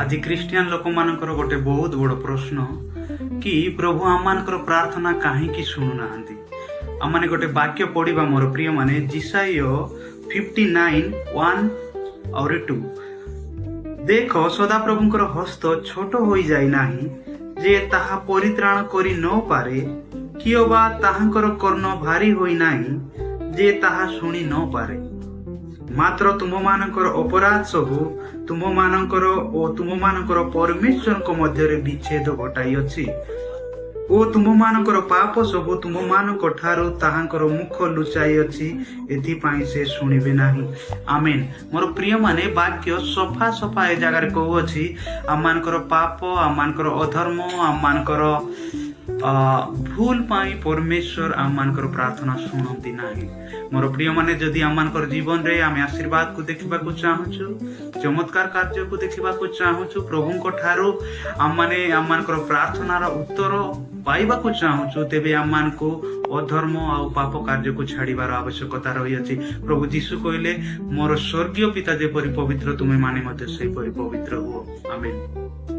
ଆଜି ଖ୍ରୀଷ୍ଟିଆନ ଲୋକମାନଙ୍କର ଗୋଟେ ବହୁତ ବଡ଼ ପ୍ରଶ୍ନ କି ପ୍ରଭୁ ଆମମାନଙ୍କର ପ୍ରାର୍ଥନା କାହିଁକି ଶୁଣୁନାହାନ୍ତି? ଆମମାନେ ଗୋଟେ ବାକ୍ୟ ପଢିବା, ମୋର ପ୍ରିୟମାନେ, ଯିଶାଇୟ 59:1 ଆହୁରି 2। ଦେଖ, ସଦାପ୍ରଭୁଙ୍କର ହସ୍ତ ଛୋଟ ହୋଇଯାଇ ନାହିଁ ଯେ ତାହା ପରିତ୍ରାଣ କରି ନ ପାରେ, କି ଅବା ତାହାଙ୍କର କର୍ଣ୍ଣ ଭାରି ହୋଇନାହିଁ ଯେ ତାହା ଶୁଣି ନ ପାରେ। ମାତ୍ର ତୁମମାନଙ୍କର ଅପରାଧ ସବୁ ତୁମମାନଙ୍କର ଓ ତୁମମାନଙ୍କର ପରମେଶ୍ୱରଙ୍କ ମଧ୍ୟରେ ବିଚ୍ଛେଦ ଘଟାଇଅଛି ଓ ତୁମମାନଙ୍କର ପାପ ସବୁ ତୁମମାନଙ୍କ ଠାରୁ ତାହାଙ୍କର ମୁଖ ଲୁଚାଇଅଛି, ଏଥିପାଇଁ ସେ ଶୁଣିବେ ନାହିଁ। ଆମେନ୍। ମୋର ପ୍ରିୟମାନେ, ବାକ୍ୟ ସଫା ସଫା ଏ ଜାଗାରେ କହୁଅଛି, ଆମମାନଙ୍କର ପାପ, ଆମମାନଙ୍କର ଅଧର୍ମ, ଆମମାନଙ୍କର ଭୁଲ ପାଇଁ ପରମେଶ୍ୱର ଆମମାନଙ୍କର ପ୍ରାର୍ଥନା ଶୁଣନ୍ତି ନାହିଁ। ମୋର ପ୍ରିୟମାନେ, ଯଦି ଆମମାନଙ୍କର ଜୀବନରେ ଆମେ ଆଶୀର୍ବାଦକୁ ଦେଖିବାକୁ ଚାହୁଁଛୁ, ଚମତ୍କାର କାର୍ଯ୍ୟକୁ ଦେଖିବାକୁ ଚାହୁଁଛୁ, ପ୍ରଭୁଙ୍କ ଠାରୁ ଆମମାନେ ଆମମାନଙ୍କର ପ୍ରାର୍ଥନାର ଉତ୍ତର ପାଇବାକୁ ଚାହୁଁଛୁ, ତେବେ ଆମମାନଙ୍କୁ ଅଧର୍ମ ଆଉ ପାପ କାର୍ଯ୍ୟକୁ ଛାଡ଼ିବାର ଆବଶ୍ୟକତା ରହିଅଛି। ପ୍ରଭୁ ଯୀଶୁ କହିଲେ, ମୋର ସ୍ୱର୍ଗୀୟ ପିତା ଯେପରି ପବିତ୍ର, ତୁମେମାନେ ମଧ୍ୟ ସେହିପରି ପବିତ୍ର ହୁଅ। ଆମେନ୍।